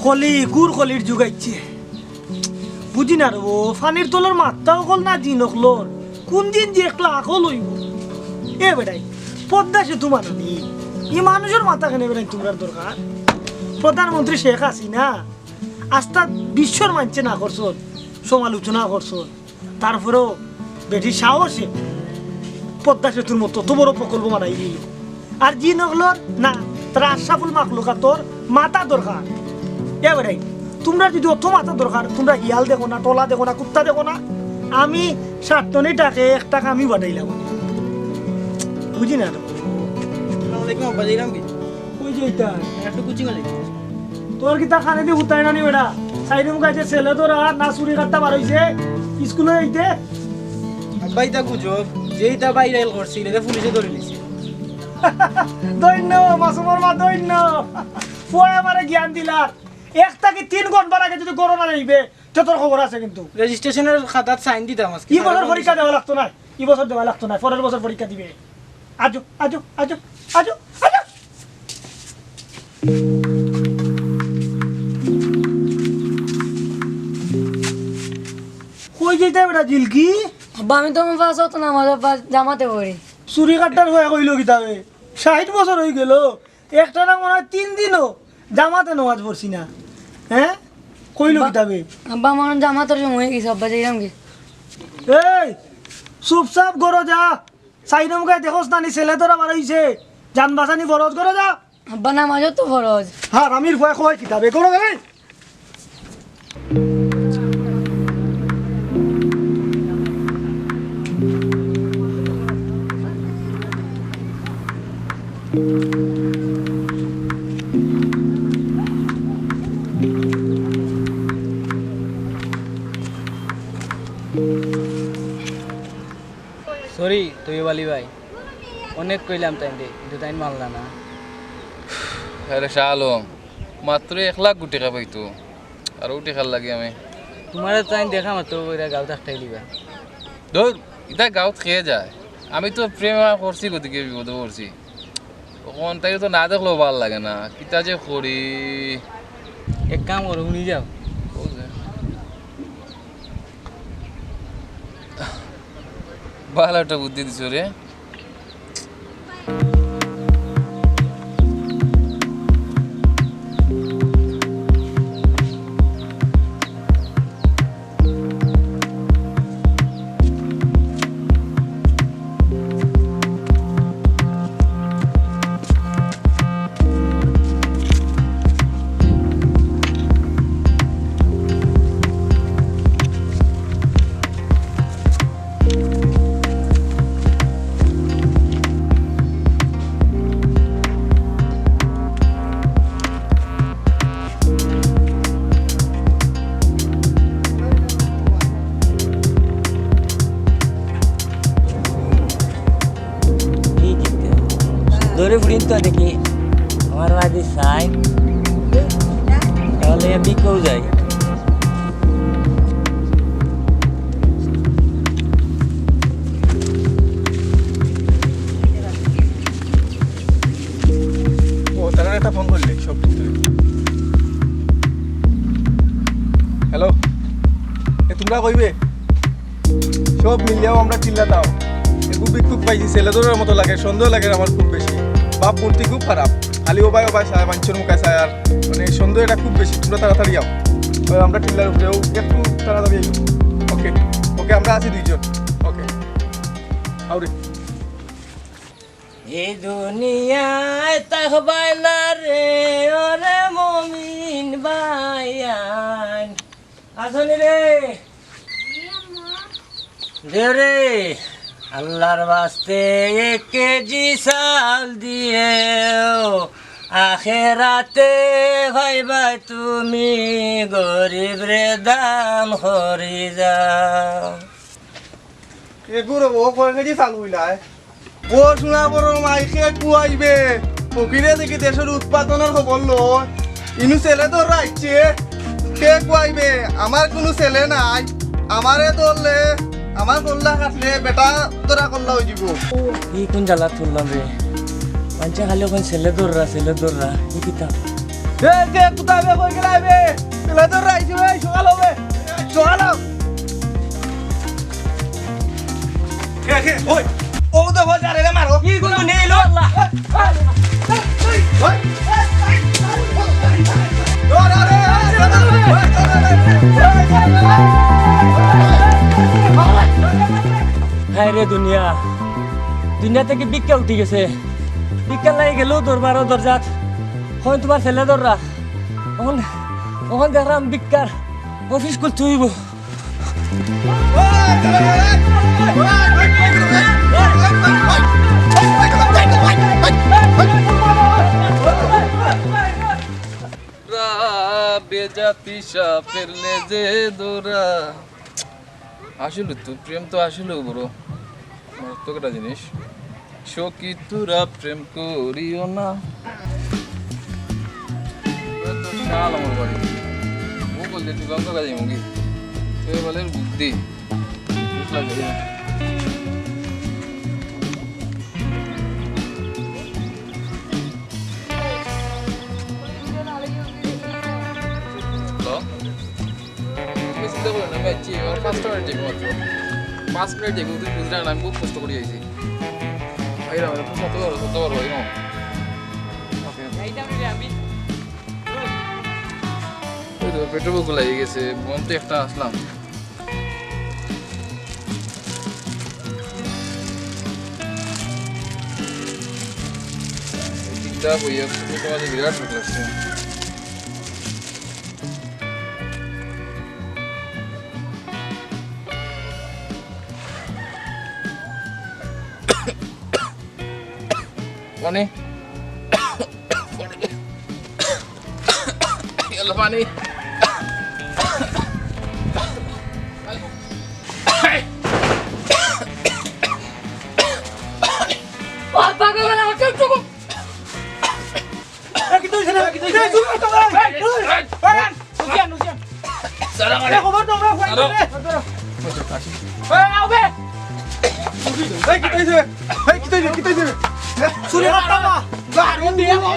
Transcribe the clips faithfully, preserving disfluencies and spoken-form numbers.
কলি, ঘুর কলির যুগ আইছে। বুঝি না রে, ও পানির তলর মাত্তা অকল না জিন অকলর, কোন দিন যে একলা আকল অইবো। এ বেটাই, পদ্মা সেতু মাননি, ই মানুষর মাথা কেনে বেটাই তুমরার দরকার? প্রধানমন্ত্রী শেখ হাসিনা আস্তা বিশ্বর মানষে না করছইন, সমালোচনা করছইন, তারপরেও বেটির সাহসে পদ্মা সেতুর মতো অত বড় প্রকল্প বানাই দিল। আর জিন অকলর না, তারা আশরাফুল মাখলুকাতর মাথা দরকার। এ বেটাই, তুমরার যদি অত মাথা দরকার, তুমরা হিয়াল দেখো না, টলা দেখো না, কুত্তা দেখো না, আমি সাত টনি টাকে এক টাকা আমি বাটাইলাম। বুঝি না তো। আসসালামু আলাইকুম আব্বা, যাইরাম কি? কই যাইতা? একটু কোচিং এ যাইতাম। তোর কিতা কানে দি হুতায় না নি বেটা? সাইডে মুখে আছে ছেলে তোর আর না চুরি কাটতা বার হইছে স্কুলে যাইতে। আব্বা, ইতা গুজব, যেইটা ভাইরাল করছিল, এটা পুলিশে ধরি নিছে। ধন্য, মাসুমর মা ধন্য। ফুয়ায় আমারে জ্ঞান দিলার। এক থাকি তিন ঘন্টার আগে যদি গরম আর আইবে, তে তোর খবর আছে কিন্তু। রেজিস্ট্রেশনের খাতাত সাইন দিতাম আজকে। ই বছর পরীক্ষা দেওয়া লাগতো না, ই বছর দেওয়া লাগতো না, পরের বছর পরীক্ষা দিবে। আজো, আজো, আজো, আজো, আজো। কই যাইতা বেটা জিলকি? আব্বা, আমি তো আমার পাঁচ ওয়াক্ত নামাজ আব্বা জামাতে পড়ি। চুরি কাট্টার হয়ে কইল কিতাবে? ষাট বছর হয়ে গেল, একটা না মনে হয় তিন দিনও জামাতে নামাজ পড়ছি না। হ্যাঁ? কইল বা- কিতাবে? আব্বা, আমার জামাতের সময় হয়ে গেছে, আব্বা, যাইলাম কি? এই, চুপচাপ ঘরো যা। সাইডে মুখে দেখোস না নি, ছেলে ধরা বার হইছে। জান বাঁচানি ফরজ, ঘরো যা। আব্বা, নামাজও তো ফরজ। হ্যাঁ, আমির ভয় কয় কিতাবে, ঘরো গেলে। সরি তৈয়ব আলী ভাই, অনেক কইলাম তাইনরে, কিন্তু তাইন মানলা না। আরে শাহ আলম, মাত্র এক লাখ কোটি টেকা পাইতো, আর ও টেকার লাগি আমি। তোমারে তাইন দেখা মাত্র কইরা গাঁও থাকতাই লিবা। ধুর, ইতা গাঁওত খেয়ে যায়। আমি তো প্রেম আর করছি, গতিকে বিপদে পড়ছি। অখন তাইরে তো না দেখলেও ভালা লাগে না, কিতা যে করি। এক কাম করো, হুনি যাও। ভালা একটা বুদ্ধি দিছো রে। এই যে, ধরে ফুরিন তো দেখি, আমার বাদে সাই, তাহলে আমি কেউ যাই। ও, তারা একটা ফোন করলে, সব ঠিক থাকে। হ্যালো, এ, তোমরা কইবে? সব মিলিয়াও আমরা চিল্লাতাম। এগু বিক্ষোভ পাইছি, ছেলে ধরার মতো লাগে, সন্দেহ লাগে আমার খুব বেশি। বাপ মূর্তি খুব খারাপ, খালি ও ভাই ও ভাই চায়, মানুষের মুখে চায়, আর মানে সন্দেহ এটা খুব বেশি। তোমরা তাড়াতাড়ি আও, ওই আমরা টিল্লার উপরেও একটু তাড়াতাড়ি আইও। ওকে, ওকে, আমরা আছি দুইজন। ওকে, আউরে। এই দুনিয়ায় থাকবায় না রে, ওরে মমিন ভাইয়াইন। আছনি রে? দে রে, আল্লাহর ওয়াস্তে এক কেজি চাউল দিও, আখেরাতে পাইবায় তুমি গরিবরে দান করি যাও। এগুরে ও কয় কেজি চাল কইলায়? ও সোনা বড় মাই, কে কুয়াইবে? ফকিরে দেখি দেশর উৎপাদনর খবর লয়। ইনু ছেলে ধররা আইছে। কে কুয়াইবে? আমার কুনু ছেলে নাই। আমারে ধরলে, আমার কল্লা কাটলে বেটা ধরা কল্লা অইযিবো। ই কুন জ্বালাত পড়লাম রে? মানষে খালি অখন ছেলে ধররা, ছেলে ধররা। ই কিতা? এ, কে কুয়াইবে, কই গেলায় বে? ছেলে তো রাইছে ভাই, সকাল হবে। সকাল হোক। কে, কে? ওই, ও তো ভয়, আরে রে, মারো। কি করবো? নেই লো, আল্লাহ। ওই। হায় রে দুনিয়া, দুনিয়া থাকি ভিক্ষা উঠি গেছে। ভিক্ষা লাগি গেলেও দরবারও দরজাত, হয় তোমার ছেলে দররা। অখন, অখন দেখরাম ভিক্ষার অফিস খুলতে অইবো। রা, বেজাতি সাপের লেজে দৌড়া। আসলে তো প্রেম তো আসলেও বড় মারাত্মক একটা জিনিস। সখী তোরা প্রেম করিও না। ওই তো শাল আমার বাড়ি। ও বলছে, "তুই গঙ্গা কাজে মুগি।" তো এ বলে, "বুদ্ধি।" বুঝ লাগে। হ্যালো? তুমি চিন্তা করো না, আমি আছি। আমার পাঁচটা মিনিট যাইবো মাত্র। পাঁচ মিনিট যাইবো, তুমি বুঝলে না, আমি বহুত কষ্ট করি আইছি। এই রাখো, তুমি সত্য করো, সত্য করো, এই নাও। ওকে। এই তো পেট্রোল ফুল লাগিয়ে গেছে, বন্ধ তো একটা আসলাম। এই তিনটা বইয়া শুধু তোমাদের বিরাট ভোক লাগছে। পানি। এলো পানি। এ, কিতা অইছে রে? কিতা অইছে? এই, চুপ করো, এই, এই, এই, এই, এই, এই, হুসেন, হুসেন। সালাম এ, আলাইকুম। খবর তো আমরা, খবর তো আমরা। এই, আও বে। এই, কিতা অইছে? এই, কিতা অইছে? কিতা অইছে? চুরি করতাম না। না, আরে, দিয়ে আও, আও,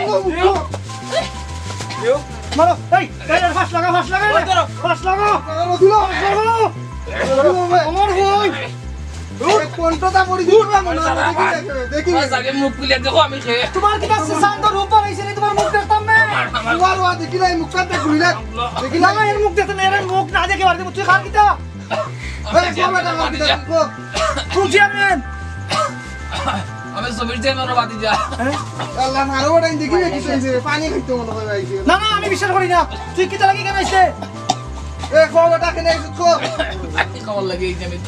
আও। মারো, এই, এই, এই, ফাঁস লাগা, ফাঁস লাগা, ফাঁস লাগা। মারো, দিল। ফাঁস লাগা। আমার ভাই। এই কণ্ঠটা পড়ি দিল না, মনে হয়। দেখি, দেখি। আগে মুখ খুলে দেখো, আমি খেয়ে। তোমার কিতা শান্ত রূপ বানাইছে রে, তোমার মুখ দেখতাম না। তোমার ওয়া দেখি নাই, মুখ কানটা খুলি না। দেখি না, না। এর মুখ দেখতে না, এর মুখ না দেখে বাড়ি তুই খান কিতা? এই, কবে টাকা দিতে দিব? কোন চেয়ারম্যান? আমি সবির চেয়ারম্যান বাতি যা। হ্যাঁ? আল্লাহ, আরো ওটাই দেখি না, কিতা অইছে? পানি খাইতে মনে হয় আইছে। না, না, আমি বিশ্বাস করি না। তুই কিতা লাগি কেন আইছে? এ, কবে টাকা নেই, সুদ কো? পানি খাওয়ার লাগি এই যে আমি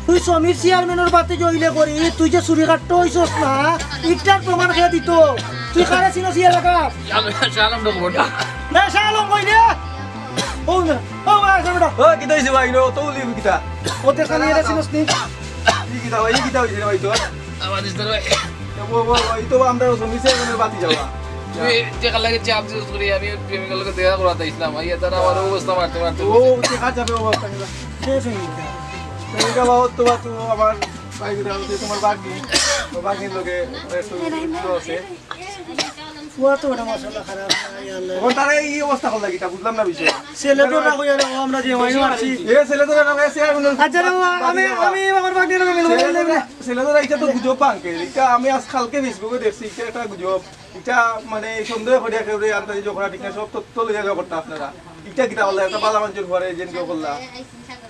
তুই সমীর চেয়ারম্যানের বাতি জ্বইলে করি, তুই যে চুরি কাটতে হইছস না, ইটার প্রমাণ খেয়ে দিত। তুই কারে চিনস এই এলাকার? শালম, শালম ডকুমেন্ট। না, শালম কই রে? ও না, ও ভাই, আসো বেটা। ও, কিতা অইছে ভাই? ও তো উলি কিতা? ও দেখা নিয়ে রে চিনস নি? কি কিতা ভাই? এই কিতা অইছে রে ভাই তোর? আমার দিস ভাই। এ, ও, ও, ও, এই তো আমরা সমীর চেয়ারম্যানের বাতি যাওয়া। তুই টেকা লাগে চাপ দিস করি, আমি প্রেমিকার লগে দেখা করাতে আইছিলাম। আইয়া তারা আমার অবস্থা মারতে মারতে ও, ও, টেকা যাবে অবস্থা কিতা? কে প্রেমিকা? প্রেমিকা বাবু তো বা তুই আমার ভাই কিতা হচ্ছে, তোমার বাগনি। ও বাগনির লগে একটু যুক্ত আছে। ও তো ওটা মাশাআল্লাহ খারাপ না, ইয়া আল্লাহ। ও তারা এই অবস্থা হল কিতা? বুঝলাম না বিষয়। ছেলে তো রাখো ইয়ার, ও আমরা যে ওয়াইন মারছি। এ ছেলে তো রাখো, এ চেয়ারম্যান। আচ্ছা রে বাবা, আমি, আমি আমার বাগনির লগে মিলবো না। ছেলে তো, ছেলে তো ইটা তো গুজব পাঙ্কে। ইটা আমি আজ কালকে Facebook-এ দেখছি, ইটা একটা গুজব। ইটা মানে সন্দেহ করিয়া কেউ রে আন্দাজি যখন ঠিক না, সব তথ্য লইয়া যাওয়া করতা আপনারা। ইটা কিতা বললা? একটা বালা মানুষের ঘরে যেন কেউ করলা।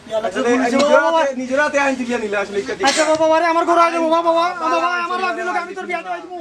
ইয়া আল্লাহ, আসলে নিজের হাতে, নিজের হাতে আইন তুলিয়া নিলা আসলে ইটা ঠিক আচ্ছা না। বাবা, আরে আমার ঘরে আয় রে বাবা, বাবা, বাবা, আমার বাগনির লগে আমি তোর বিয়া দেওয়াই দিমু।